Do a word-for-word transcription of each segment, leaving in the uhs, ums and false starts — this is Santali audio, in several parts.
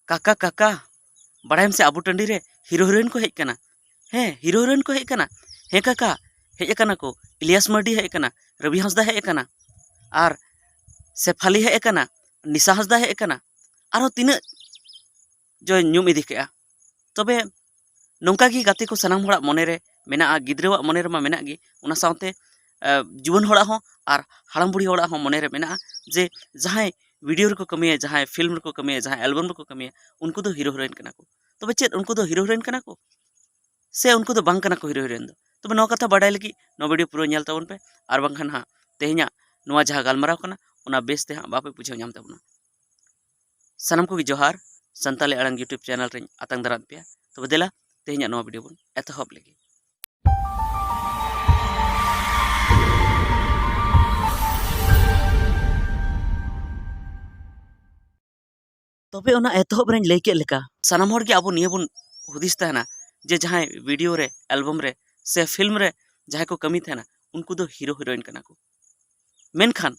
ᱠᱟᱠᱟ, ᱠᱟᱠᱟ, ᱵᱟᱲᱟᱭᱟᱢ ᱥᱮ ᱟᱵᱚ ᱴᱟᱺᱰᱤ ᱨᱮ ᱦᱤᱨᱳ ᱦᱤᱨᱳᱭᱤᱱ ᱠᱚ ᱦᱮᱡ ᱟᱠᱟᱱᱟ? ᱦᱮᱸ, ᱦᱤᱨᱳ ᱦᱤᱨᱳᱭᱤᱱ ᱠᱚ ᱦᱮᱡ ᱟᱠᱟᱱᱟ᱾ ᱦᱮᱸ ᱠᱟᱠᱟ, ᱦᱮᱡ ᱟᱠᱟᱱᱟ ᱠᱚ, ᱤᱞᱤᱭᱟᱥ ᱢᱟᱨᱰᱤ ᱦᱮᱡ ᱟᱠᱟᱱᱟ, ᱨᱚᱵᱤ ᱦᱟᱸᱥᱫᱟ ᱦᱮᱡ ᱟᱠᱟᱱᱟ, ᱟᱨ ᱥᱮᱯᱷᱟᱞᱤ ᱦᱮᱡ ᱟᱠᱟᱱᱟ, ᱱᱤᱥᱟ ᱦᱟᱸᱥᱫᱟ ᱦᱮᱡ ᱟᱠᱟᱱᱟ, ᱟᱨᱦᱚᱸ ᱛᱤᱱᱟᱹᱜ ᱡᱚᱭ ᱧᱩᱢ ᱤᱫᱤ ᱠᱮᱜᱼᱟ᱾ ᱛᱚᱵᱮ ᱱᱚᱝᱠᱟ ᱜᱮ ᱜᱟᱛᱮ ᱠᱚ ᱥᱟᱱᱟᱢ ᱦᱚᱲᱟᱜ ᱢᱚᱱᱮ ᱨᱮ ᱢᱮᱱᱟᱜᱼᱟ, ᱜᱤᱫᱽᱨᱟᱹᱣᱟᱜ ᱢᱚᱱᱮ ᱨᱮᱢᱟ ᱢᱮᱱᱟᱜ ᱜᱮ, ᱚᱱᱟ ᱥᱟᱶᱛᱮ, ᱮ, ᱡᱩᱣᱟᱹᱱ ᱦᱚᱲᱟᱜ ᱦᱚᱸ ᱟᱨ ᱦᱟᱲᱟᱢ ᱵᱩᱲᱦᱤ ᱦᱚᱲᱟᱜ ᱦᱚᱸ ᱢᱚᱱᱮ ᱨᱮ ᱢᱮᱱᱟᱜᱼᱟ ᱡᱮ ᱡᱟᱦᱟᱸᱭ ᱵᱷᱤᱰᱤᱭᱳ ᱨᱮᱠᱚ ᱠᱟᱹᱢᱤᱭᱟ, ᱡᱟᱦᱟᱸᱭ ᱯᱷᱤᱞᱢ ᱨᱮᱠᱚ ᱠᱟᱹᱢᱤᱭᱟ, ᱡᱟᱦᱟᱸᱭ ᱮᱞᱵᱟᱢ ᱨᱮᱠᱚ ᱠᱟᱹᱢᱤᱭᱟ, ᱩᱱᱠᱩ ᱫᱚ ᱦᱤᱨᱳ ᱦᱤᱨᱳᱭᱤᱱ ᱠᱟᱱᱟ ᱠᱚ᱾ ᱛᱚᱵᱮ ᱪᱮᱫ ᱩᱱᱠᱩ ᱫᱚ ᱦᱤᱨᱳ ᱦᱤᱨᱳᱭᱤᱱ ᱠᱟᱱᱟ ᱠᱚ ᱥᱮ ᱩᱱᱠᱩ ᱫᱚ ᱵᱟᱝ ᱠᱟᱱᱟ ᱠᱚ ᱦᱤᱨᱳ ᱦᱤᱨᱳᱭᱤᱱ ᱫᱚ? ᱛᱚᱵᱮ ᱱᱚᱣᱟ ᱠᱟᱛᱷᱟ ᱵᱟᱰᱟᱭ ᱞᱟᱹᱜᱤᱫ ᱱᱚᱣᱟ ᱵᱷᱤᱰᱤᱭᱳ ᱯᱩᱨᱟᱹ ᱧᱮᱞ ᱛᱟᱵᱚᱱ ᱯᱮ, ᱟᱨ ᱵᱟᱝᱠᱷᱟᱱ ᱦᱟᱸᱜ ᱛᱮᱦᱮᱧᱟᱜ ᱱᱚᱣᱟ ᱡᱟᱦᱟᱸ ᱜᱟᱞᱢᱟᱨᱟᱣ ᱠᱟᱱᱟ, ᱚᱱᱟ ᱵᱮᱥ ᱛᱮ ᱦᱟᱸᱜ ᱵᱟᱯᱮ ᱵᱩᱡᱷᱟᱹᱣ ᱧᱟᱢ ᱛᱟᱵᱚᱱᱟ᱾ ᱥᱟᱱᱟᱢ ᱠᱚᱜᱮ ᱡᱚᱦᱟᱨ, ᱥᱟᱱᱛᱟᱞᱤ ᱟᱲᱟᱝ YouTube ᱪᱮᱱᱮᱞ ᱨᱮᱧ ᱟᱛᱟᱝ ᱫᱟᱨᱟᱢ ᱯᱮᱭᱟ᱾ ᱛᱚᱵᱮ ᱫᱮᱞᱟ, ᱛᱮᱦᱮᱧᱟᱜ ᱱᱚᱣᱟ ᱵᱷᱤᱰᱤᱭᱳ ᱵᱚᱱ ᱮᱛᱚᱦᱚᱵ ᱞᱮᱜᱮ᱾ ᱛᱚᱵᱮ ᱚᱱᱟ ᱮᱛᱚᱦᱚᱵ ᱨᱮᱧ ᱞᱟᱹᱭ ᱠᱮᱫ ᱞᱮᱠᱟ, ᱥᱟᱱᱟᱢ ᱦᱚᱲ ᱜᱮ ᱟᱵᱚ ᱱᱤᱭᱟᱹ ᱵᱚᱱ ᱦᱩᱫᱤᱥ ᱛᱟᱦᱮᱱᱟ ᱡᱮ ᱡᱟᱦᱟᱸᱭ ᱵᱷᱤᱰᱤᱭᱳ ᱨᱮ, ᱮᱞᱵᱟᱢ ᱨᱮ ᱥᱮ ᱯᱷᱤᱞᱢ ᱨᱮ ᱡᱟᱦᱟᱸᱭ ᱠᱚ ᱠᱟᱹᱢᱤ ᱛᱟᱦᱮᱱᱟ, ᱩᱱᱠᱩ ᱫᱚ ᱦᱤᱨᱳ ᱦᱤᱨᱳᱭᱤᱱ ᱠᱟᱱᱟ ᱠᱚ᱾ ᱢᱮᱱᱠᱷᱟᱱ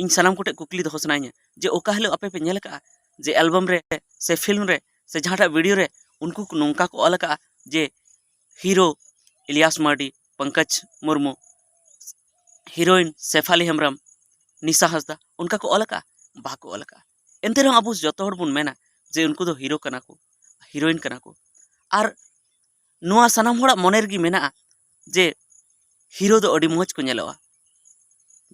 ᱤᱧ ᱥᱟᱱᱟᱢ ᱠᱚᱴᱷᱮᱱ ᱠᱩᱠᱞᱤ ᱫᱚᱦᱚ ᱥᱟᱱᱟᱧᱟ ᱡᱮ ᱚᱠᱟ ᱦᱤᱞᱳᱜ ᱟᱯᱮ ᱯᱮ ᱧᱮᱞ ᱟᱠᱟᱫᱼᱟ ᱡᱮ ᱮᱞᱵᱟᱢ ᱨᱮ ᱥᱮ ᱯᱷᱤᱞᱢ ᱨᱮ ᱥᱮ ᱡᱟᱦᱟᱸᱴᱟᱜ ᱵᱷᱤᱰᱤᱭᱳ ᱨᱮ ᱩᱱᱠᱩ ᱠᱚ ᱱᱚᱝᱠᱟ ᱠᱚ ᱚᱞ ᱟᱠᱟᱫᱼᱟ ᱡᱮ ᱦᱤᱨᱳ ᱤᱞᱤᱭᱟᱥ ᱢᱟᱨᱰᱤ, ᱯᱚᱝᱠᱚᱡᱽ ᱢᱩᱨᱢᱩ, ᱦᱤᱨᱳᱭᱤᱱ ᱥᱮᱯᱷᱟᱞᱤ ᱦᱮᱢᱵᱨᱚᱢ, ᱱᱤᱥᱟ ᱦᱟᱸᱥᱫᱟ, ᱚᱱᱠᱟ ᱠᱚ ᱚᱞ ᱟᱠᱟᱫᱼᱟ? ᱵᱟᱠᱚ ᱚᱞ ᱟᱠᱟᱫᱼᱟ᱾ ᱮᱱᱛᱮ ᱨᱮᱦᱚᱸ ᱟᱵᱚ ᱡᱚᱛᱚ ᱦᱚᱲ ᱵᱚᱱ ᱢᱮᱱᱟ ᱡᱮ ᱩᱱᱠᱩ ᱫᱚ ᱦᱤᱨᱳ ᱠᱟᱱᱟ ᱠᱚ, ᱦᱤᱨᱳᱭᱤᱱ ᱠᱟᱱᱟ ᱠᱚ᱾ ᱟᱨ ᱱᱚᱣᱟ ᱥᱟᱱᱟᱢ ᱦᱚᱲᱟᱜ ᱢᱚᱱᱮ ᱨᱮᱜᱮ ᱢᱮᱱᱟᱜᱼᱟ ᱡᱮ ᱦᱤᱨᱳ ᱫᱚ ᱟᱹᱰᱤ ᱢᱚᱡᱽ ᱠᱚ ᱧᱮᱞᱚᱜᱼᱟ᱾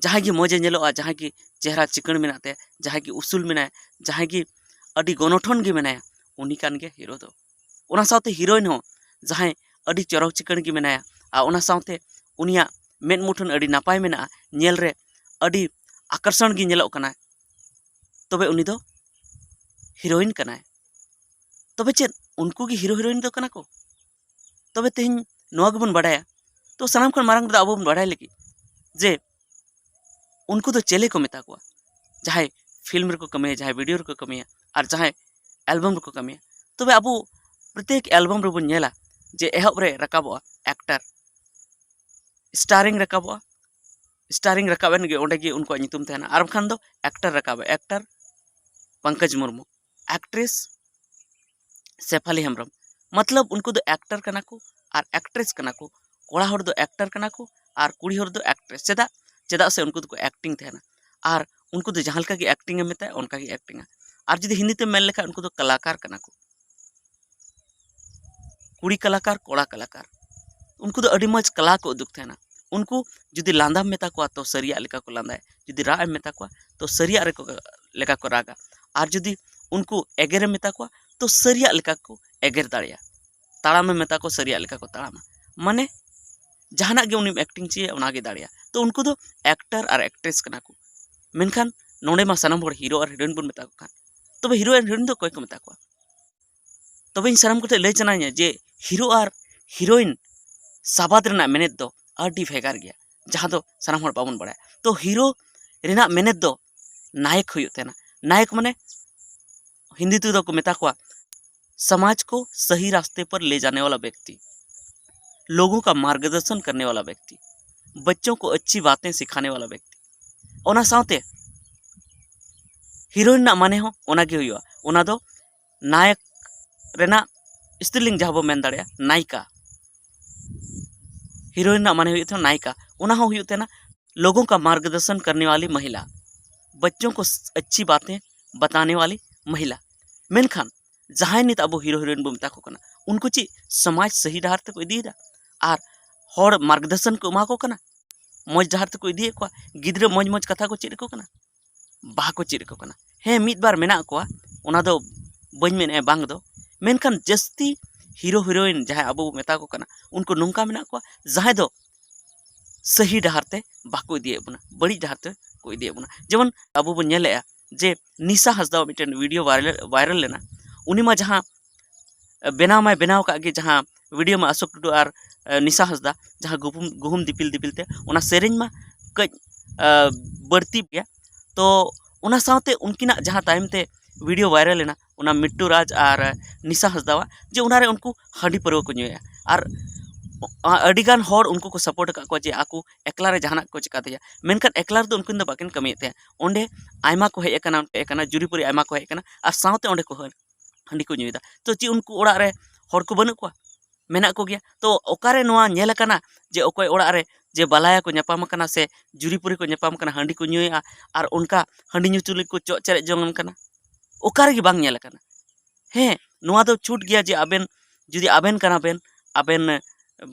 ᱡᱟᱦᱟᱸᱭ ᱜᱮ ᱢᱚᱡᱮ ᱧᱮᱞᱚᱜᱼᱟ, ᱡᱟᱦᱟᱸᱭ ᱜᱮ ᱪᱮᱦᱨᱟ ᱪᱤᱠᱟᱹᱬ ᱢᱮᱱᱟᱜ ᱛᱟᱭᱟ, ᱡᱟᱦᱟᱸᱭ ᱜᱮ ᱩᱥᱩᱞ ᱢᱮᱱᱟᱭᱟ, ᱡᱟᱦᱟᱸᱭ ᱜᱮ ᱟᱹᱰᱤ ᱜᱚᱱᱚᱴᱷᱚᱱ ᱜᱮ ᱢᱮᱱᱟᱭᱟ, ᱩᱱᱤ ᱠᱟᱱ ᱜᱮᱭᱟ ᱦᱤᱨᱳ ᱫᱚ᱾ ᱚᱱᱟ ᱥᱟᱶᱛᱮ ᱦᱤᱨᱳᱭᱤᱱ ᱦᱚᱸ ᱡᱟᱦᱟᱸᱭ ᱟᱹᱰᱤ ᱪᱚᱨᱚᱠ ᱪᱤᱠᱟᱹᱬ ᱜᱮ ᱢᱮᱱᱟᱭᱟ, ᱟᱨ ᱚᱱᱟ ᱥᱟᱶᱛᱮ ᱩᱱᱤᱭᱟᱜ ᱢᱮᱫ ᱢᱩᱴᱷᱟᱹᱱ ᱟᱹᱰᱤ ᱱᱟᱯᱟᱭ ᱢᱮᱱᱟᱜᱼᱟ, ᱧᱮᱞ ᱨᱮ ᱟᱹᱰᱤ ᱟᱠᱚᱨᱥᱚᱱ ᱜᱮ ᱧᱮᱞᱚᱜ ᱠᱟᱱᱟᱭ, ᱛᱚᱵᱮ ᱩᱱᱤ ᱫᱚ ᱦᱤᱨᱳᱭᱤᱱ ᱠᱟᱱᱟᱭ᱾ ᱛᱚᱵᱮ ᱪᱮᱫ ᱩᱱᱠᱩ ᱜᱮ ᱦᱤᱨᱳ ᱦᱤᱨᱳᱭᱤᱱ ᱫᱚ ᱠᱟᱱᱟ ᱠᱚ? ᱛᱚᱵᱮ ᱛᱮᱦᱮᱧ ᱱᱚᱣᱟ ᱜᱮᱵᱚᱱ ᱵᱟᱰᱟᱭᱟ᱾ ᱛᱚ ᱥᱟᱱᱟᱢ ᱠᱷᱚᱱ ᱢᱟᱨᱟᱝ ᱨᱮᱫᱚ ᱟᱵᱚ ᱵᱚᱱ ᱵᱟᱰᱟᱭ ᱞᱟᱹᱜᱤᱫ ᱡᱮ ᱩᱱᱠᱩ ᱫᱚ ᱪᱮᱞᱮ ᱠᱚ ᱢᱮᱛᱟ ᱠᱚᱣᱟ, ᱡᱟᱦᱟᱸᱭ ᱯᱷᱤᱞᱢ ᱨᱮᱠᱚ ᱠᱟᱹᱢᱤᱭᱟ, ᱡᱟᱦᱟᱸᱭ ᱵᱷᱤᱰᱤᱭᱳ ᱨᱮᱠᱚ ᱠᱟᱹᱢᱤᱭᱟ, ᱟᱨ ᱡᱟᱦᱟᱸᱭ ᱮᱞᱵᱟᱢ ᱨᱮᱠᱚ ᱠᱟᱹᱢᱤᱭᱟ᱾ ᱛᱚᱵᱮ ᱟᱵᱚ ᱯᱨᱚᱛᱮᱠ ᱮᱞᱵᱟᱢ ᱨᱮᱵᱚᱱ ᱧᱮᱞᱟ ᱡᱮ ᱮᱦᱚᱵ ᱨᱮ ᱨᱟᱠᱟᱵᱚᱜᱼᱟ ᱮᱠᱴᱟᱨ, ᱥᱴᱟᱨᱤᱝ ᱨᱟᱠᱟᱵᱚᱜᱼᱟ, ᱥᱴᱟᱨᱤᱝ ᱨᱟᱠᱟᱵ ᱮᱱ ᱜᱮ ᱚᱸᱰᱮ ᱜᱮ ᱩᱱᱠᱩᱣᱟᱜ ᱧᱩᱛᱩᱢ ᱛᱟᱦᱮᱱᱟ, ᱟᱨ ᱵᱟᱝᱠᱷᱟᱱ ᱫᱚ ᱮᱠᱴᱟᱨ ᱨᱟᱠᱟᱵᱼᱟ, ᱮᱠᱴᱟᱨ ᱯᱚᱝᱠᱚᱡᱽ ᱢᱩᱨᱢᱩ, ᱮᱠᱴᱨᱮᱥ ᱥᱮᱯᱷᱟᱞᱤ ᱦᱮᱢᱵᱨᱚᱢ᱾ ᱢᱚᱛᱞᱚᱵ ᱩᱱᱠᱩ ᱫᱚ ᱮᱠᱴᱟᱨ ᱠᱟᱱᱟ ᱠᱚ ᱟᱨ ᱮᱠᱴᱨᱮᱥ ᱠᱟᱱᱟ ᱠᱚ᱾ ᱠᱚᱲᱟ ᱦᱚᱲ ᱫᱚ ᱮᱠᱴᱟᱨ ᱠᱟᱱᱟ ᱠᱚ ᱟᱨ ᱠᱩᱲᱤ ᱦᱚᱲ ᱫᱚ ᱮᱠᱴᱨᱮᱥ᱾ ᱪᱮᱫᱟᱜ? ᱪᱮᱫᱟᱜ ᱥᱮ ᱩᱱᱠᱩ ᱫᱚᱠᱚ ᱮᱠᱴᱤᱝ ᱛᱟᱦᱮᱱᱟ᱾ ᱟᱨ ᱩᱱᱠᱩ ᱫᱚ ᱡᱟᱦᱟᱸ ᱞᱮᱠᱟ ᱜᱮ ᱮᱠᱴᱤᱝ ᱮᱢ ᱢᱮᱛᱟᱭᱟ, ᱚᱱᱠᱟ ᱜᱮ ᱮᱠᱴᱤᱝᱟ᱾ ᱟᱨ ᱡᱩᱫᱤ ᱦᱤᱱᱫᱤ ᱛᱮᱢ ᱢᱮᱱ ᱞᱮᱠᱷᱟᱱ, ᱩᱱᱠᱩ ᱫᱚ ᱠᱟᱞᱟᱠᱟᱨ ᱠᱟᱱᱟ ᱠᱚ᱾ ᱠᱩᱲᱤ ᱠᱟᱞᱟᱠᱟᱨ, ᱠᱚᱲᱟ ᱠᱟᱞᱟᱠᱟᱨ᱾ ᱩᱱᱠᱩ ᱫᱚ ᱟᱹᱰᱤ ᱢᱚᱡᱽ ᱠᱟᱞᱟ ᱠᱚ ᱩᱫᱩᱜ ᱛᱟᱦᱮᱱᱟ᱾ ᱩᱱᱠᱩ ᱡᱩᱫᱤ ᱞᱟᱸᱫᱟᱢ ᱢᱮᱛᱟ ᱠᱚᱣᱟ, ᱛᱚ ᱥᱟᱹᱨᱤᱭᱟᱜ ᱞᱮᱠᱟ ᱠᱚ ᱞᱟᱸᱫᱟᱭᱟ᱾ ᱡᱩᱫᱤ ᱨᱟᱜ ᱮᱢ ᱢᱮᱛᱟ ᱠᱚᱣᱟ, ᱛᱚ ᱥᱟᱹᱨᱤᱭᱟᱜ ᱨᱮᱠᱚ, ᱞᱮᱠᱟ ᱠᱚ ᱨᱟᱜᱟ᱾ ᱟᱨ ᱡᱩᱫᱤ ᱩᱱᱠᱩ ᱮᱜᱮᱨᱮᱢ ᱢᱮᱛᱟ ᱠᱚᱣᱟ, ᱛᱚ ᱥᱟᱹᱨᱤᱭᱟᱜ ᱞᱮᱠᱟ ᱠᱚ ᱮᱜᱮᱨ ᱫᱟᱲᱮᱭᱟᱜᱼᱟ᱾ ᱛᱟᱲᱟᱢᱮᱢ ᱢᱮᱛᱟ ᱠᱚᱣᱟ, ᱥᱟᱹᱨᱤᱭᱟᱜ ᱞᱮᱠᱟ ᱠᱚ ᱛᱟᱲᱟᱢᱟ᱾ ᱢᱟᱱᱮ, ᱡᱟᱦᱟᱱᱟᱜ ᱜᱮ ᱩᱱᱤᱢ ᱮᱠᱴᱤᱝ ᱦᱚᱪᱚᱭᱟ, ᱚᱱᱟᱜᱮ ᱫᱟᱲᱮᱭᱟᱜᱼᱟ᱾ ᱛᱚ ᱩᱱᱠᱩ ᱫᱚ ᱮᱠᱴᱟᱨ ᱟᱨ ᱮᱠᱴᱨᱮᱥ ᱠᱟᱱᱟ ᱠᱚ᱾ ᱢᱮᱱᱠᱷᱟᱱ ᱱᱚᱰᱮ ᱢᱟ ᱥᱟᱱᱟᱢ ᱦᱚᱲ ᱦᱤᱨᱳ ᱟᱨ ᱦᱤᱨᱳᱭᱤᱱ ᱵᱚᱱ ᱢᱮᱛᱟ ᱠᱚ ᱠᱟᱱ᱾ ᱛᱚᱵᱮ ᱦᱤᱨᱳ ᱟᱨ ᱦᱤᱨᱳᱭᱤᱱ ᱫᱚ ᱚᱠᱚᱭ ᱠᱚ ᱢᱮᱛᱟ ᱠᱚᱣᱟ? ᱛᱚᱵᱮ ᱤᱧ ᱥᱟᱱᱟᱢ ᱠᱚᱴᱷᱮᱱ ᱞᱟᱹᱭ ᱥᱟᱱᱟᱧᱟ ᱡᱮ ᱦᱤᱨᱳ ᱟᱨ ᱦᱤᱨᱳᱭᱤᱱ ᱥᱟᱵᱟᱫ ᱨᱮᱱᱟᱜ ᱢᱮᱱᱮᱛ ᱫᱚ ᱟᱹᱰᱤ ᱵᱷᱮᱜᱟᱨ ᱜᱮᱭᱟ, ᱡᱟᱦᱟᱸ ᱫᱚ ᱥᱟᱱᱟᱢ ᱦᱚᱲ ᱵᱟᱵᱚᱱ ᱵᱟᱲᱟᱭᱟ᱾ ᱛᱚ ᱦᱤᱨᱳ ᱨᱮᱱᱟᱜ ᱢᱮᱱᱮᱛ ᱫᱚ ᱱᱟᱭᱚᱠ ᱦᱩᱭᱩᱜ ᱛᱟᱦᱮᱱᱟ᱾ ᱱᱟᱭᱚᱠ ᱢᱟᱱᱮ ᱦᱤᱱᱫᱤ ᱛᱮᱫᱚ ᱠᱚ ᱢᱮᱛᱟ ᱠᱚᱣᱟ समाज को सही रास्ते पर ले जाने वाला व्यक्ति, लोगों का मार्गदर्शन करने वाला व्यक्ति, बच्चों को अच्छी बातें सिखाने वाला व्यक्ति। ᱚᱱᱟ ᱥᱟᱶᱛᱮ ᱦᱤᱨᱳᱭᱤᱱ ᱨᱮᱱᱟᱜ ᱢᱟᱱᱮ ᱦᱚᱸ ᱚᱱᱟᱜᱮ ᱦᱩᱭᱩᱜᱼᱟ᱾ ᱚᱱᱟ ᱫᱚ ᱱᱟᱭᱚᱠ ᱨᱮᱱᱟᱜ ᱥᱛᱨᱤᱞᱤᱝ ᱡᱟᱦᱟᱸ ᱵᱚ ᱢᱮᱱ ᱫᱟᱲᱮᱭᱟᱜᱼᱟ, ᱱᱟᱭᱤᱠᱟ᱾ ᱦᱤᱨᱳᱭᱤᱱ ᱨᱮᱱᱟᱜ ᱢᱟᱱᱮ ᱦᱩᱭᱩᱜ ᱛᱟᱦᱮᱱᱟ ᱱᱟᱭᱤᱠᱟ᱾ ᱚᱱᱟ ᱦᱚᱸ ᱦᱩᱭᱩᱜ ᱛᱟᱦᱮᱱᱟ लोगों का मार्गदर्शन करने वाली महिला, बच्चों को अच्छी बातें बताने वाली महिला᱾ ᱢᱮᱱᱠᱷᱟᱱ ᱡᱟᱦᱟᱸᱭ ᱱᱤᱛ ᱟᱵᱚ ᱦᱤᱨᱳ ᱦᱤᱨᱳᱭᱤᱱ ᱵᱚ ᱢᱮᱛᱟ ᱠᱚ ᱠᱟᱱᱟ, ᱩᱱᱠᱩ ᱪᱮᱫ ᱥᱚᱢᱟᱡᱽ ᱥᱟᱹᱦᱤ ᱰᱟᱦᱟᱨ ᱛᱮᱠᱚ ᱤᱫᱤᱭᱮᱫᱟ ᱟᱨ ᱦᱚᱲ ᱢᱟᱨᱜᱚᱫᱚᱨᱥᱚᱱ ᱠᱚ ᱮᱢᱟ ᱠᱚ ᱠᱟᱱᱟ? ᱢᱚᱡᱽ ᱰᱟᱦᱟᱨ ᱛᱮᱠᱚ ᱤᱫᱤᱭᱮᱫ ᱠᱚᱣᱟ? ᱜᱤᱫᱽᱨᱟᱹ ᱢᱚᱡᱽ ᱢᱚᱡᱽ ᱠᱟᱛᱷᱟ ᱠᱚ ᱪᱮᱫ ᱟᱠᱚ ᱠᱟᱱᱟ? ᱵᱟᱠᱚ ᱪᱮᱫ ᱟᱠᱚ ᱠᱟᱱᱟ᱾ ᱦᱮᱸ, ᱢᱤᱫ ᱵᱟᱨ ᱢᱮᱱᱟᱜ ᱠᱚᱣᱟ, ᱚᱱᱟ ᱫᱚ ᱵᱟᱹᱧ ᱢᱮᱱᱮᱫᱼᱟ ᱵᱟᱝ ᱫᱚ, ᱢᱮᱱᱠᱷᱟᱱ ᱡᱟᱹᱥᱛᱤ ᱦᱤᱨᱳ ᱦᱤᱨᱳᱭᱤᱱ ᱡᱟᱦᱟᱸᱭ ᱟᱵᱚ ᱵᱚ ᱢᱮᱛᱟ ᱠᱚ ᱠᱟᱱᱟ, ᱩᱱᱠᱩ ᱱᱚᱝᱠᱟ ᱢᱮᱱᱟᱜ ᱠᱚᱣᱟ ᱡᱟᱦᱟᱸᱭ ᱫᱚ ᱥᱟᱹᱦᱤ ᱰᱟᱦᱟᱨ ᱛᱮ ᱵᱟᱠᱚ ᱤᱫᱤᱭᱮᱫ ᱵᱚᱱᱟ, ᱵᱟᱹᱲᱤᱡ ᱰᱟᱦᱟᱨ ᱛᱮ ᱠᱚ ᱤᱫᱤᱭᱮᱫ ᱵᱚᱱᱟ᱾ ᱡᱮᱢᱚᱱ ᱟᱵᱚ ᱵᱚᱱ ᱧᱮᱞᱮᱫᱼᱟ ᱡᱮ ᱱᱤᱥᱟ ᱦᱟᱸᱥᱫᱟᱣᱟᱜ ᱢᱤᱫᱴᱮᱱ ᱵᱷᱤᱰᱤᱭᱳ ᱵᱷᱟᱭᱨᱟᱞ, ᱵᱷᱟᱭᱨᱟᱞ ᱞᱮᱱᱟ᱾ ᱩᱱᱤ ᱢᱟ ᱡᱟᱦᱟᱸ ᱵᱮᱱᱟᱣ ᱢᱟᱭ ᱵᱮᱱᱟᱣ ᱠᱟᱜ ᱜᱮ, ᱡᱟᱦᱟᱸ ᱵᱷᱤᱰᱤᱭᱳ ᱢᱟ ᱚᱥᱳᱠ ᱴᱩᱰᱩ ᱟᱨ, ᱮ, ᱱᱤᱥᱟ ᱦᱟᱸᱥᱫᱟ, ᱡᱟᱦᱟᱸ ᱜᱩᱦᱩᱢ, ᱜᱩᱦᱩᱢ ᱫᱤᱯᱤᱞ ᱫᱤᱯᱤᱞ ᱛᱮ, ᱚᱱᱟ ᱥᱮᱨᱮᱧ ᱢᱟ ᱠᱟᱹᱡ, ᱮ, ᱵᱟᱹᱲᱛᱤ ᱜᱮᱭᱟ᱾ ᱛᱚ ᱚᱱᱟ ᱥᱟᱶᱛᱮ ᱩᱱᱠᱤᱱᱟᱜ ᱡᱟᱦᱟᱸ ᱛᱟᱭᱚᱢ ᱛᱮ ᱵᱷᱤᱰᱤᱭᱳ ᱵᱷᱟᱭᱨᱟᱞ ᱮᱱᱟ, ᱚᱱᱟ ᱢᱤᱴᱴᱩ ᱨᱟᱡᱽ ᱟᱨ, ᱮ, ᱱᱤᱥᱟ ᱦᱟᱸᱥᱫᱟᱣᱟᱜ, ᱡᱮ ᱚᱱᱟᱨᱮ ᱩᱱᱠᱩ ᱦᱟᱺᱰᱤ ᱯᱟᱹᱨᱣᱟᱹ ᱠᱚ ᱧᱩᱭᱟ᱾ ᱟᱨ ᱟᱹᱰᱤᱜᱟᱱ ᱦᱚᱲ ᱩᱱᱠᱩ ᱠᱚ ᱥᱟᱯᱳᱨᱴ ᱟᱠᱟᱫ ᱠᱚᱣᱟ ᱡᱮ ᱟᱠᱚ ᱮᱠᱞᱟ ᱨᱮ ᱡᱟᱦᱟᱱᱟᱜ ᱠᱚ ᱪᱤᱠᱟ ᱫᱟᱲᱮᱭᱟᱜᱼᱟ, ᱢᱮᱱᱠᱷᱟᱱ ᱮᱠᱞᱟ ᱨᱮᱫᱚ ᱩᱱᱠᱤᱱ ᱫᱚ ᱵᱟᱹᱠᱤᱱ ᱠᱟᱹᱢᱤᱭᱮᱫ ᱛᱟᱦᱮᱸᱫ᱾ ᱚᱸᱰᱮ ᱟᱭᱢᱟ ᱠᱚ ᱦᱮᱡ ᱟᱠᱟᱱᱟ, ᱦᱮᱡ ᱟᱠᱟᱱᱟ, ᱡᱩᱨᱤᱯᱟᱹᱨᱤ ᱟᱭᱢᱟ ᱠᱚ ᱦᱮᱡ ᱟᱠᱟᱱᱟ, ᱟᱨ ᱥᱟᱶᱛᱮ ᱚᱸᱰᱮ ᱠᱚ ᱦᱟᱹ-, ᱦᱟᱺᱰᱤ ᱠᱚ ᱧᱩᱭᱮᱫᱟ᱾ ᱛᱚ ᱪᱮᱫ ᱩᱱᱠᱩ ᱚᱲᱟᱜ ᱨᱮ ᱦᱚᱲ ᱠᱚ ᱵᱟᱹᱱᱩᱜ ᱠᱚᱣᱟ? ᱢᱮᱱᱟᱜ ᱠᱚᱜᱮᱭᱟ᱾ ᱛᱚ ᱚᱠᱟᱨᱮ ᱱᱚᱣᱟ ᱧᱮᱞ ᱟᱠᱟᱱᱟ ᱡᱮ ᱚᱠᱚᱭ ᱚᱲᱟᱜ ᱨᱮ ᱡᱮ ᱵᱟᱞᱟᱭᱟ ᱠᱚ ᱧᱟᱯᱟᱢ ᱟᱠᱟᱱᱟ ᱥᱮ ᱡᱩᱨᱤᱯᱩᱨᱤ ᱠᱚ ᱧᱟᱯᱟᱢ ᱟᱠᱟᱱᱟ, ᱦᱟᱺᱰᱤ ᱠᱚ ᱧᱩᱭᱮᱫᱼᱟ ᱟᱨ ᱚᱱᱠᱟ ᱦᱟᱺᱰᱤ ᱧᱩ ᱛᱩᱞᱩᱡ ᱠᱚ ᱪᱚᱜ ᱪᱮᱨᱮᱡ ᱡᱚᱝ ᱠᱟᱱᱟ? ᱚᱠᱟ ᱨᱮᱜᱮ ᱵᱟᱝ ᱧᱮᱞ ᱟᱠᱟᱱᱟ᱾ ᱦᱮᱸ, ᱱᱚᱣᱟ ᱫᱚ ᱪᱷᱩᱴ ᱜᱮᱭᱟ ᱡᱮ ᱟᱵᱮᱱ ᱡᱩᱫᱤ ᱟᱵᱮᱱ ᱠᱟᱱᱟ ᱵᱮᱱ, ᱟᱵᱮᱱ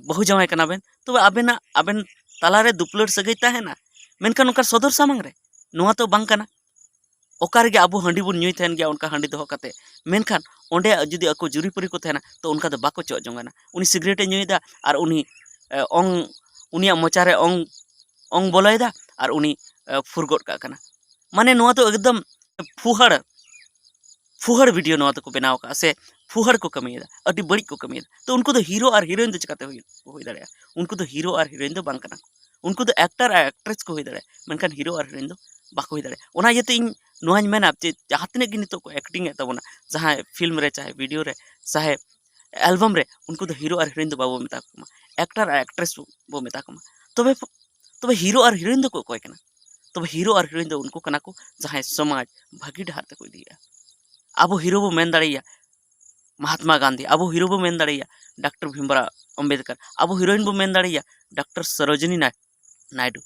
ᱵᱟᱹᱦᱩ ᱡᱟᱶᱟᱭ ᱠᱟᱱᱟ ᱵᱮᱱ, ᱛᱚᱵᱮ ᱟᱵᱮᱱᱟᱜ, ᱟᱵᱮᱱ ᱛᱟᱞᱟᱨᱮ ᱫᱩᱯᱞᱟᱹᱲ ᱥᱟᱹᱜᱟᱹᱭ ᱛᱟᱦᱮᱱᱟ, ᱢᱮᱱᱠᱷᱟᱱ ᱚᱱᱠᱟ ᱥᱚᱫᱚᱨ ᱥᱟᱢᱟᱝ ᱨᱮ ᱱᱚᱣᱟ ᱛᱚ ᱵᱟᱝ ᱠᱟᱱᱟ᱾ ᱚᱠᱟ ᱨᱮᱜᱮ ᱟᱵᱚ ᱦᱟᱺᱰᱤ ᱵᱚᱱ ᱧᱩᱭ ᱛᱟᱦᱮᱱ ᱜᱮᱭᱟ ᱚᱱᱠᱟ ᱦᱟᱺᱰᱤ ᱫᱚᱦᱚ ᱠᱟᱛᱮ, ᱢᱮᱱᱠᱷᱟᱱ ᱚᱸᱰᱮ ᱡᱩᱫᱤ ᱟᱠᱚ ᱡᱩᱨᱤᱯᱩᱨᱤ ᱠᱚ ᱛᱟᱦᱮᱱᱟ ᱛᱚ ᱚᱱᱠᱟ ᱫᱚ ᱵᱟᱠᱚ ᱪᱚᱜ ᱡᱚᱝᱟᱱᱟ᱾ ᱩᱱᱤ ᱥᱤᱜᱨᱮᱴ ᱮ ᱧᱩᱭᱮᱫᱟ ᱟᱨ ᱩᱱᱤ ᱮ, ᱚᱝ ᱩᱱᱤᱭᱟᱜ ᱢᱚᱪᱟᱨᱮ ᱚᱝ ᱚᱝ ᱵᱚᱞᱚᱭᱮᱫᱟ ᱟᱨ ᱩᱱᱤ ᱮ, ᱯᱷᱩᱨ ᱜᱚᱫ ᱠᱟᱜ ᱠᱟᱱᱟ᱾ ᱢᱟᱱᱮ ᱱᱚᱣᱟ ᱫᱚ ᱮᱠᱫᱚᱢ ᱯᱷᱩᱦᱟᱹᱲ ᱯᱷᱩᱦᱟᱹᱲ ᱵᱷᱤᱰᱤᱭᱳ ᱱᱚᱣᱟ ᱫᱚᱠᱚ ᱵᱮᱱᱟᱣ ᱟᱠᱟᱫᱼᱟ ᱥᱮ ᱯᱷᱩᱦᱟᱹᱲ ᱠᱚ ᱠᱟᱹᱢᱤᱭᱮᱫᱟ, ᱟᱹᱰᱤ ᱵᱟᱹᱲᱤᱡ ᱠᱚ ᱠᱟᱹᱢᱤᱭᱮᱫᱟ᱾ ᱛᱚ ᱩᱱᱠᱩ ᱫᱚ ᱦᱤᱨᱳ ᱟᱨ ᱦᱤᱨᱳᱭᱤᱱ ᱫᱚ ᱪᱤᱠᱟᱹᱛᱮ ᱦᱩᱭ ᱠᱚ ᱦᱩᱭ ᱫᱟᱲᱮᱭᱟᱜᱼᱟ? ᱩᱱᱠᱩ ᱫᱚ ᱦᱤᱨᱳ ᱟᱨ ᱦᱤᱨᱳᱭᱤᱱ ᱫᱚ ᱵᱟᱝ ᱠᱟᱱᱟ ᱠᱚ᱾ ᱩᱱᱠᱩ ᱫᱚ ᱮᱠᱴᱟᱨ ᱟᱨ ᱮᱠᱴᱨᱮᱥ ᱠᱚ ᱦᱩᱭ ᱫᱟᱲᱮᱭᱟᱜᱼᱟ, ᱢᱮᱱᱠᱷᱟᱱ ᱦᱤᱨᱳ ᱟᱨ ᱦᱤᱨᱳᱭᱤᱱ ᱫᱚ ᱵᱟᱠᱚ ᱦᱩᱭ ᱫᱟᱲᱮᱭᱟᱜᱼᱟ᱾ ᱚᱱᱟ ᱤᱭᱟᱹᱛᱮ ᱤᱧ ᱱᱚᱣᱟᱧ ᱢᱮᱱᱟ ᱡᱮ ᱡᱟᱦᱟᱸ ᱛᱤᱱᱟᱹᱜ ᱜᱮ ᱱᱤᱛᱚᱜ ᱠᱚ ᱮᱠᱴᱤᱝ ᱮᱫ ᱛᱟᱵᱚᱱᱟ, ᱡᱟᱦᱟᱸᱭ ᱯᱷᱤᱞᱢ ᱨᱮ ᱪᱟᱦᱮ ᱵᱷᱤᱰᱤᱭᱳ ᱨᱮ ᱪᱟᱦᱮ ᱮᱞᱵᱟᱢ ᱨᱮ, ᱩᱱᱠᱩ ᱫᱚ ᱦᱤᱨᱳ ᱟᱨ ᱦᱤᱨᱳᱭᱤᱱ ᱫᱚ ᱵᱟᱵᱚ ᱢᱮᱛᱟ ᱠᱚ ᱢᱟ, ᱮᱠᱴᱟᱨ ᱟᱨ ᱮᱠᱴᱨᱮᱥ ᱵᱚ ᱢᱮᱛᱟ ᱠᱚ ᱢᱟ᱾ ᱛᱚᱵᱮ ᱛᱚᱵᱮ ᱦᱤᱨᱳ ᱟᱨ ᱦᱤᱨᱳᱭᱤᱱ ᱫᱚᱠᱚ ᱚᱠᱚᱭ ᱠᱟᱱᱟ? ᱛᱚᱵᱮ ᱦᱤᱨᱳ ᱟᱨ ᱦᱤᱨᱳᱭᱤᱱ ᱫᱚ ᱩᱱᱠᱩ ᱠᱟᱱᱟ ᱠᱚ ᱡᱟᱦᱟᱸᱭ ᱥᱚᱢᱟᱡᱽ ᱵᱷᱟᱹᱜᱤ ᱰᱟᱦᱟᱨ ᱛᱮᱠᱚ ᱤᱫᱤᱭᱮᱫᱼᱟ᱾ ᱟᱵᱚ ᱦᱤᱨᱳ ᱵᱚ ᱢᱮᱱ ᱫᱟᱲᱮᱭᱟᱭᱟ ᱢᱚᱦᱟᱛᱢᱟ ᱜᱟᱱᱫᱷᱤ, ᱟᱵᱚ ᱦᱤᱨᱳ ᱵᱚ ᱢᱮᱱ ᱫᱟᱲᱮᱭᱟᱭᱟ ᱰᱟᱠᱛᱟᱨ ᱵᱷᱤᱢᱨᱟᱣ ᱟᱢᱵᱮᱫᱠᱟᱨ, ᱟᱵᱚ ᱦᱤᱨᱳᱭᱤᱱ ᱵᱚ ᱢᱮᱱ ᱫᱟᱲᱮᱭᱟᱭᱟ ᱰᱟᱠᱛᱟᱨ ᱥᱚᱨᱳᱡᱤᱱᱤ ᱱᱟᱭ- ᱱᱟᱭᱰᱩ,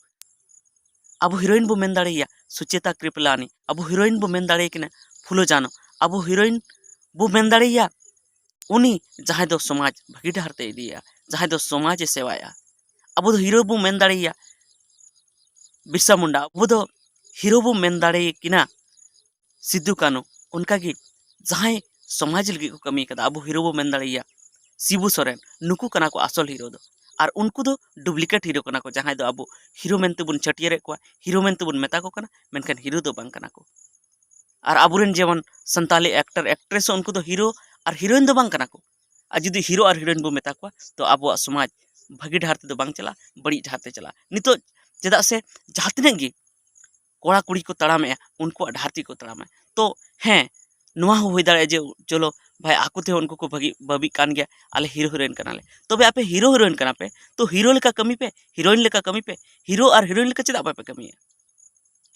ᱟᱵᱚ ᱦᱤᱨᱳᱭᱤᱱ ᱵᱚ ᱢᱮᱱ ᱫᱟᱲᱮᱭᱟᱭᱟ ᱥᱩᱪᱮᱛᱟ ᱠᱨᱤᱯᱞᱟᱱᱤ, ᱟᱵᱚ ᱦᱤᱨᱳᱭᱤᱱ ᱵᱚ ᱢᱮᱱ ᱫᱟᱲᱮᱭᱟᱠᱤᱱᱟ ᱯᱷᱩᱞᱳ ᱡᱷᱟᱱᱳ, ᱟᱵᱚ ᱦᱤᱨᱳᱭᱤᱱ ᱵᱚ ᱢᱮᱱ ᱫᱟᱲᱮᱭᱟᱭᱟ ᱩᱱᱤ ᱡᱟᱦᱟᱸᱭ ᱫᱚ ᱥᱚᱢᱟᱡᱽ ᱵᱷᱟᱹᱜᱤ ᱰᱟᱦᱟᱨ ᱛᱮ ᱤᱫᱤᱭᱮᱫᱼᱟ, ᱡᱟᱦᱟᱸᱭ ᱫᱚ ᱥᱚᱢᱟᱡᱽ ᱮ ᱥᱮᱵᱟᱭᱮᱫᱼᱟ᱾ ᱟᱵᱚ ᱫᱚ ᱦᱤᱨᱳ ᱵᱚ ᱢᱮᱱ ᱫᱟᱲᱮᱭᱟᱭᱟ ᱵᱤᱨᱥᱟ ᱢᱩᱱᱰᱟ, ᱟᱵᱚ ᱫᱚ ᱦᱤᱨᱳ ᱵᱚ ᱢᱮᱱ ᱫᱟᱲᱮᱭᱟᱠᱤᱱᱟ ᱥᱤᱫᱩ ᱠᱟᱹᱱᱩ᱾ ᱚᱱᱠᱟᱜᱮ ᱡᱟᱦᱟᱸᱭ ᱥᱚᱢᱟᱡᱽ ᱞᱟᱹᱜᱤᱫ ᱠᱚ ᱠᱟᱹᱢᱤ ᱠᱟᱫᱟ, ᱟᱵᱚ ᱦᱤᱨᱳ ᱵᱚ ᱢᱮᱱ ᱫᱟᱲᱮᱭᱟᱭᱟ ᱥᱤᱵᱩ ᱥᱚᱨᱮᱱ᱾ ᱱᱩᱠᱩ ᱠᱟᱱᱟ ᱠᱚ ᱟᱥᱚᱞ ᱦᱤᱨᱳ ᱫᱚ᱾ ᱟᱨ ᱩᱱᱠᱩ ᱫᱚ ᱰᱩᱯᱞᱤᱠᱮᱴ ᱦᱤᱨᱳ ᱠᱟᱱᱟ ᱠᱚ, ᱡᱟᱦᱟᱸᱭ ᱫᱚ ᱟᱵᱚ ᱦᱤᱨᱳ ᱢᱮᱱᱛᱮ ᱵᱚᱱ ᱪᱷᱟᱹᱴᱭᱟᱹᱨᱮᱫ ᱠᱚᱣᱟ, ᱦᱤᱨᱳ ᱢᱮᱱᱛᱮ ᱵᱚᱱ ᱢᱮᱛᱟ ᱠᱚ ᱠᱟᱱᱟ, ᱢᱮᱱᱠᱷᱟᱱ ᱦᱤᱨᱳ ᱫᱚ ᱵᱟᱝ ᱠᱟᱱᱟ ᱠᱚ᱾ ᱟᱨ ᱟᱵᱚᱨᱮᱱ ᱡᱮᱢᱚᱱ ᱥᱟᱱᱛᱟᱞᱤ ᱮᱠᱴᱟᱨ ᱮᱠᱴᱨᱮᱥ ᱦᱚᱸ ᱩᱱᱠᱩ ᱫᱚ ᱦᱤᱨᱳ ᱟᱨ ᱦᱤᱨᱳᱭᱤᱱ ᱫᱚ ᱵᱟᱝ ᱠᱟᱱᱟ ᱠᱚ᱾ ᱟᱨ ᱡᱩᱫᱤ ᱦᱤᱨᱳ ᱟᱨ ᱦᱤᱨᱳᱭᱤᱱ ᱵᱚ ᱢᱮᱛᱟ ᱠᱚᱣᱟ ᱛᱚ ᱟᱵᱚᱣᱟᱜ ᱥᱚᱢᱟᱡᱽ ᱵᱷᱟᱹᱜᱤ ᱰᱟᱦᱟᱨ ᱛᱮᱫᱚ ᱵᱟᱝ ᱪᱟᱞᱟᱜᱼᱟ, ᱵᱟᱹᱲᱤᱡ ᱰᱟᱦᱟᱨ ᱛᱮ ᱪᱟᱞᱟᱜᱼᱟ᱾ ᱱᱤᱛᱚᱜ ᱪᱮᱫᱟᱜ ᱥᱮ ᱡᱟᱦᱟᱸ ᱛᱤᱱᱟᱹᱜ ᱜᱮ ᱠᱚᱲᱟ ᱠᱩᱲᱤ ᱠᱚ ᱛᱟᱲᱟᱢᱮᱜᱼᱟ ᱩᱱᱠᱩᱣᱟᱜ ᱰᱟᱦᱟᱨ ᱛᱮᱜᱮ ᱠᱚ ᱛᱟᱲᱟᱢᱟ᱾ ᱛᱚ ᱦᱮᱸ, ᱱᱚᱣᱟ ᱦᱚᱸ ᱦᱩᱭ ᱫᱟᱲᱮᱭᱟᱜᱼᱟ ᱡᱮ ᱪᱚᱞᱚ ᱵᱷᱟᱭ ᱟᱠᱚ ᱛᱮᱦᱚᱸ ᱩᱱᱠᱩ ᱠᱚ ᱵᱷᱟᱹᱜᱤ ᱵᱷᱟᱹᱵᱤᱜ ᱠᱟᱱ ᱜᱮᱭᱟ, ᱟᱞᱮ ᱦᱤᱨᱳ ᱦᱤᱨᱳᱭᱤᱱ ᱠᱟᱱᱟᱞᱮ᱾ ᱛᱚᱵᱮ ᱟᱯᱮ ᱦᱤᱨᱳ ᱦᱤᱨᱳᱭᱤᱱ ᱠᱟᱱᱟ ᱯᱮ, ᱛᱚ ᱦᱤᱨᱳ ᱞᱮᱠᱟ ᱠᱟᱹᱢᱤ ᱯᱮ, ᱦᱤᱨᱳᱭᱤᱱ ᱞᱮᱠᱟ ᱠᱟᱹᱢᱤ ᱯᱮ᱾ ᱦᱤᱨᱳ ᱟᱨ ᱦᱤᱨᱳᱭᱤᱱ ᱞᱮᱠᱟ ᱪᱮᱫᱟᱜ ᱵᱟᱯᱮ ᱠᱟᱹᱢᱤᱭᱟ?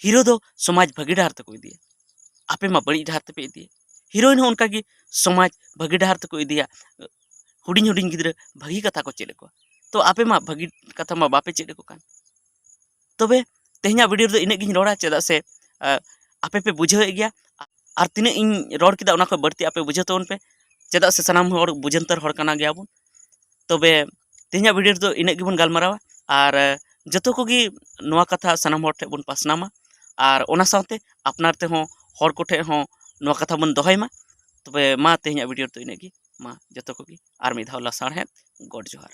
ᱦᱤᱨᱳ ᱫᱚ ᱥᱚᱢᱟᱡᱽ ᱵᱷᱟᱹᱜᱤ ᱰᱟᱦᱟᱨ ᱛᱮᱠᱚ ᱤᱫᱤᱭᱟ, ᱟᱯᱮ ᱢᱟ ᱵᱟᱹᱲᱤᱡ ᱰᱟᱦᱟᱨ ᱛᱮᱯᱮ ᱤᱫᱤᱭᱟ᱾ ᱦᱤᱨᱳᱭᱤᱱ ᱦᱚᱸ ᱚᱱᱠᱟᱜᱮ ᱥᱚᱢᱟᱡᱽ ᱵᱷᱟᱹᱜᱤ ᱰᱟᱦᱟᱨ ᱛᱮᱠᱚ ᱤᱫᱤᱭᱟ, ᱦᱩᱰᱤᱧ ᱦᱩᱰᱤᱧ ᱜᱤᱫᱽᱨᱟᱹ ᱵᱷᱟᱹᱜᱤ ᱠᱟᱛᱷᱟ ᱠᱚ ᱪᱮᱫ ᱟᱠᱚᱣᱟ᱾ ᱛᱚ ᱟᱯᱮ ᱢᱟ ᱵᱷᱟᱹᱜᱤ ᱠᱟᱛᱷᱟ ᱢᱟ ᱵᱟᱯᱮ ᱪᱮᱫ ᱟᱠᱚ ᱠᱟᱱ᱾ ᱛᱚᱵᱮ ᱛᱮᱦᱮᱧᱟᱜ ᱵᱷᱤᱰᱤᱭᱳ ᱨᱮᱫᱚ ᱤᱱᱟᱹᱜ ᱜᱤᱧ ᱨᱚᱲᱟ, ᱪᱮᱫᱟᱜ ᱥᱮ ᱟᱯᱮ ᱯᱮ ᱵᱩᱡᱷᱟᱹᱣᱮᱫ ᱜᱮᱭᱟ᱾ ᱟᱨ ᱛᱤᱱᱟᱹᱜ ᱤᱧ ᱨᱚᱲ ᱠᱮᱫᱟ ᱚᱱᱟ ᱠᱷᱚᱱ ᱵᱟᱹᱲᱛᱤ ᱟᱯᱮ ᱵᱩᱡᱷᱟᱹᱣ ᱛᱟᱵᱚᱱ ᱯᱮ, ᱪᱮᱫᱟᱜ ᱥᱮ ᱥᱟᱱᱟᱢ ᱦᱚᱲ ᱵᱩᱡᱷᱟᱹᱱᱛᱟᱨ ᱦᱚᱲ ᱠᱟᱱᱟ ᱜᱮᱭᱟᱵᱚᱱ᱾ ᱛᱚᱵᱮ ᱛᱮᱦᱮᱧᱟᱜ ᱵᱷᱤᱰᱤᱭᱳ ᱨᱮᱫᱚ ᱤᱱᱟᱹᱜ ᱜᱮᱵᱚᱱ ᱜᱟᱞᱢᱟᱨᱟᱣᱟ᱾ ᱟᱨ ᱡᱚᱛᱚ ᱠᱚᱜᱮ ᱱᱚᱣᱟ ᱠᱟᱛᱷᱟ ᱥᱟᱱᱟᱢ ᱦᱚᱲ ᱴᱷᱮᱱ ᱵᱚᱱ ᱯᱟᱥᱱᱟᱣ ᱢᱟ, ᱟᱨ ᱚᱱᱟ ᱥᱟᱶᱛᱮ ᱟᱯᱱᱟᱨ ᱛᱮᱦᱚᱸ ᱦᱚᱲ ᱠᱚᱴᱷᱮᱱ ᱦᱚᱸ ᱱᱚᱣᱟ ᱠᱟᱛᱷᱟ ᱵᱚᱱ ᱫᱚᱦᱚᱭ ᱢᱟ᱾ ᱛᱚᱵᱮ ᱢᱟ ᱛᱮᱦᱮᱧᱟᱜ ᱵᱷᱤᱰᱤᱭᱳ ᱨᱮᱫᱚ ᱤᱱᱟᱹᱜ ᱜᱮ᱾ ᱢᱟ ᱡᱚᱛᱚ ᱠᱚᱜᱮ ᱟᱨ ᱢᱤᱫ ᱫᱷᱟᱣ ᱞᱟᱥᱟᱲᱦᱮᱫ ᱜᱚᱰ ᱡᱚᱦᱟᱨ᱾